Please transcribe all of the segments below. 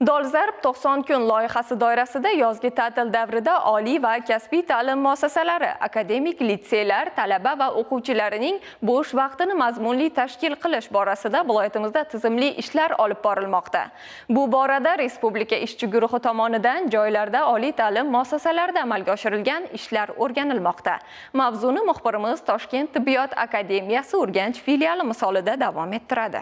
Dolzarb 90 kun loyihasi doirasida yozgi ta'til davrida oliy va kasbiy ta'lim muassasalari, akademik litseylar talaba va o'quvchilarining bo'sh vaqtini mazmunli tashkil qilish borasida viloyatimizda tizimli ishlar olib borilmoqda. Bu borada Respublika ishchi guruhi tomonidan joylarda, oliy ta'lim muassasalarida amalga oshirilgan ishlar o'rganilmoqda. Mavzuni muxbirimiz Toshkent tibbiyot akademiyasi Urganch filiali misolida davom ettiradi.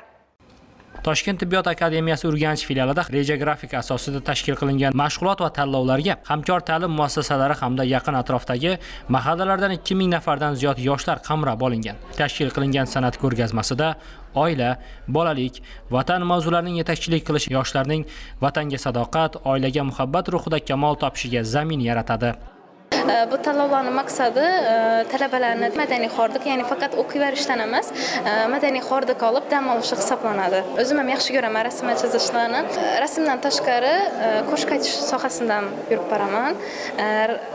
Toshkent tibbiyot akademiyasi Urganch filialida reja grafik asosida tashkil qilingan mashg'ulot va tanlovlarga hamkor ta'lim muassasalari hamda yaqin atrofdagi mahallalardan 2000 nafardan ziyod yoshlar qamrab olingan. Tashkil qilingan san'at ko'rgazmasida oila, bolalik, vatan mavzularining yetakchilik qilishi yoshlarning vatanga sadoqat, oilaga muhabbat ruhida kamol topishiga zamin yaratadi. Bu tanlovlarni maqsadi talabalarni madaniy hordiq, ya'ni faqat o'qiyverishdan emas, madaniy hordiq olib dam olishi hisoblanadi. O'zim ham yaxshi ko'raman rasm chizishlarni. Rasmdan tashqari qo'shiq aytish sohasida ham yurib boraman.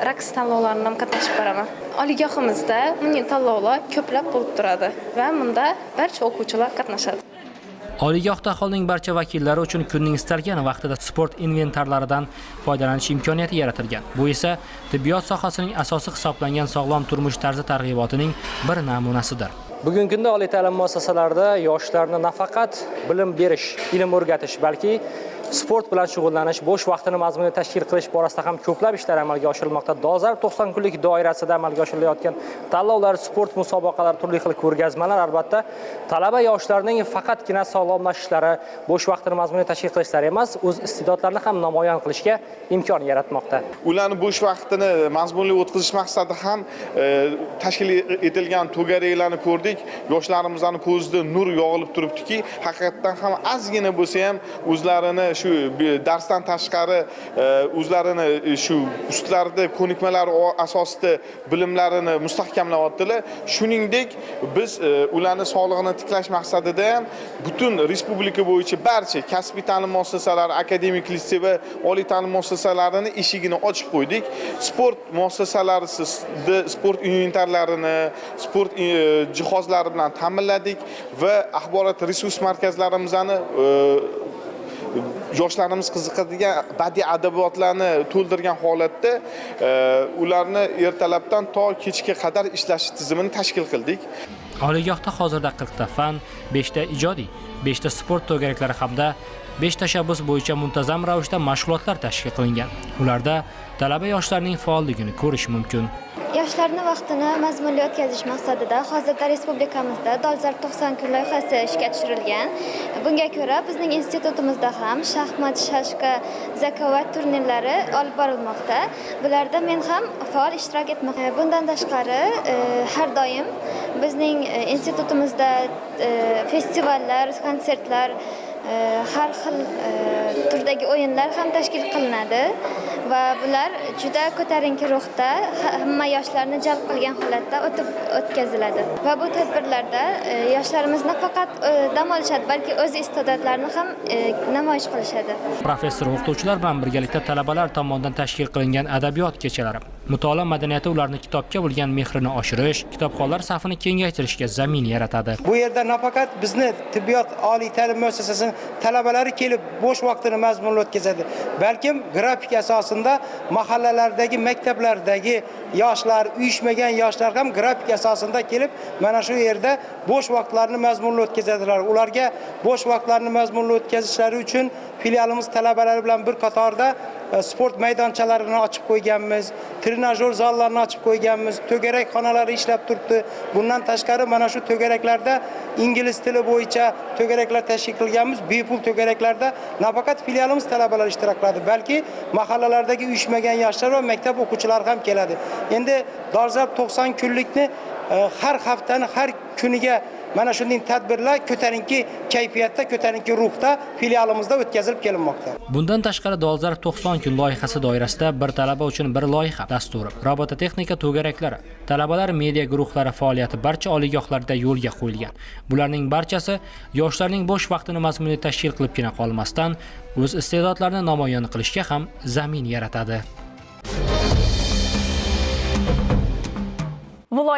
Raqs tanlovlarida ham qatnashib boraman. Oliygohimizda bunday tanlovlar ko'plab bo'lib turadi va bunda barcha o'quvchilar qatnashadi. Oliygohda aholining barcha vakillari uchun kunning istalgan vaqtida sport inventarlaridan foydalanish imkoniyati yaratilgan. Bu esa tibbiyot sohasining asosi hisoblangan sog'lom turmush tarzi targ'ibotining bir namunasidir. Bugungi kunda oliy ta'lim muassasalarida yoshlarni nafaqat bilim berish, ilm o'rgatish, balki sport bilan shug'ullanish, bo'sh vaqtini mazmunli tashkil qilish borasida ham ko'plab ishlar amalga oshirilmoqda. Dolzarb 90 kunlik doirasida amalga oshirilayotgan tanlovlar, sport musobaqalari, turli xil ko'rgazmalar albatta talaba yoshlarning faqatgina sog'lomlashishlari, bo'sh vaqtini mazmunli tashkil qilishlari emas, o'z iste'dodlarini ham namoyon qilishga imkon yaratmoqda. Ularni bo'sh vaqtini mazmunli o'tkazish maqsadida ham tashkil etilgan to'garaklarni ko'rdik. Yoshlarimizni ko'zida nur yog'ilib turibdiki, haqiqatdan ham ozgina bo'lsa ham o'zlarini shu darsdan tashqari o'zlarini shu ustlarida ko'nikmalari asosida bilimlarini mustahkamlayaptilar. Shuningdek, biz ularni sog'lig'ini tiklash maqsadida ham butun respublika bo'yicha barcha kasbiy ta'lim muassasalari, akademik litsey va oliy ta'lim muassasalarini eshigini ochib qo'ydik. Sport muassasalari sport inventarlarini, sport jihozlari bilan ta'minladik va axborot resurs markazlarimizni yoshlarimiz qiziqadigan badiiy adabiyotlarni to'ldirgan holatda ularni ertalabdan to kechga qadar ishlash tizimini tashkil qildik. Oliygohda hozirda 40 ta fan, 5 ta ijodiy, 5 ta sport to'garaklari hamda 5 tashabbus bo'yicha muntazam ravishda mashg'ulotlar tashkil qilingan. Ularda talaba yoshlarning faolligini ko'rish mumkin. Yoshlarni vaqtini mazmunli o'tkazish maqsadida hozirda respublikamizda Dolzarb 90 kun loyihasi ishga tushirilgan. Bunga ko'ra, bizning institutimizda ham shaxmat, shashka, zakovat turnirlari olib borilmoqda. Bularda men ham faol ishtirok etmoqdaman. Bundan tashqari, har doim bizning institutimizda festivallar, konsertlar, har xil turdagi o'yinlar ham tashkil qilinadi va bular juda ko'tarinki ruhda, hamma yoshlarni jalb qilgan holatda o'tkaziladi va bu tadbirlarda yoshlarimiz nafaqat dam olishadi, balki o'z iste'dodlarini ham namoyish qilishadi. Professor o'qituvchilar bilan birgalikda talabalar tomonidan tashkil qilingan adabiyot kechalari mutolaa madaniyati, ularni kitobga bo'lgan mehrini oshirish, kitobxonlar safini kengaytirishga zamin yaratadi. Bu yerda nafaqat bizni tibbiyot oliy ta'lim muassasasini talabalari kelib bo'sh vaqtini mazmunli o'tkazadi, balkim grafik asosida mahallalardagi, maktablardagi yoshlar, uyushmagan yoshlar ham grafik asosida kelib mana shu yerda bo'sh vaqtlarini mazmunli o'tkazadilar. Ularga bo'sh vaqtlarini mazmunli o'tkazishlari uchun filialimiz talabalari bilan bir qatorda sport maydonchalarini ochib qo'yganmiz, trenajyor zallarni ochib qo'yganmiz, to'garak xonalari ishlab turibdi. Bundan tashqari, mana shu to'garaklarda ingliz tili bo'yicha to'garaklar tashkil qilganmiz. Bepul to'garaklarda nafaqat filialimiz talabalari ishtirok qiladi, balki mahallalardagi uyushmagan yoshlar va maktab o'quvchilari ham keladi. Endi dolzarb 90 kunlikni har haftani har kuniga mana shunday tadbirlar ko'tarinki kayfiyatda, ko'tarinki ruhda filialimizda o'tkazilib kelinmoqda. Bundan tashqari, Dolzarb 90 kun loyihasi doirasida "Bir talaba uchun bir loyiha" dasturi, robototexnika to'garaklari, talabalar media guruhlari faoliyati barcha oliygohlarda yo'lga qo'yilgan. Bularning barchasi yoshlarning bo'sh vaqtini mazmunli tashkil qilibgina qolmasdan, o'z iste'dodlarini namoyon qilishga ham zamin yaratadi.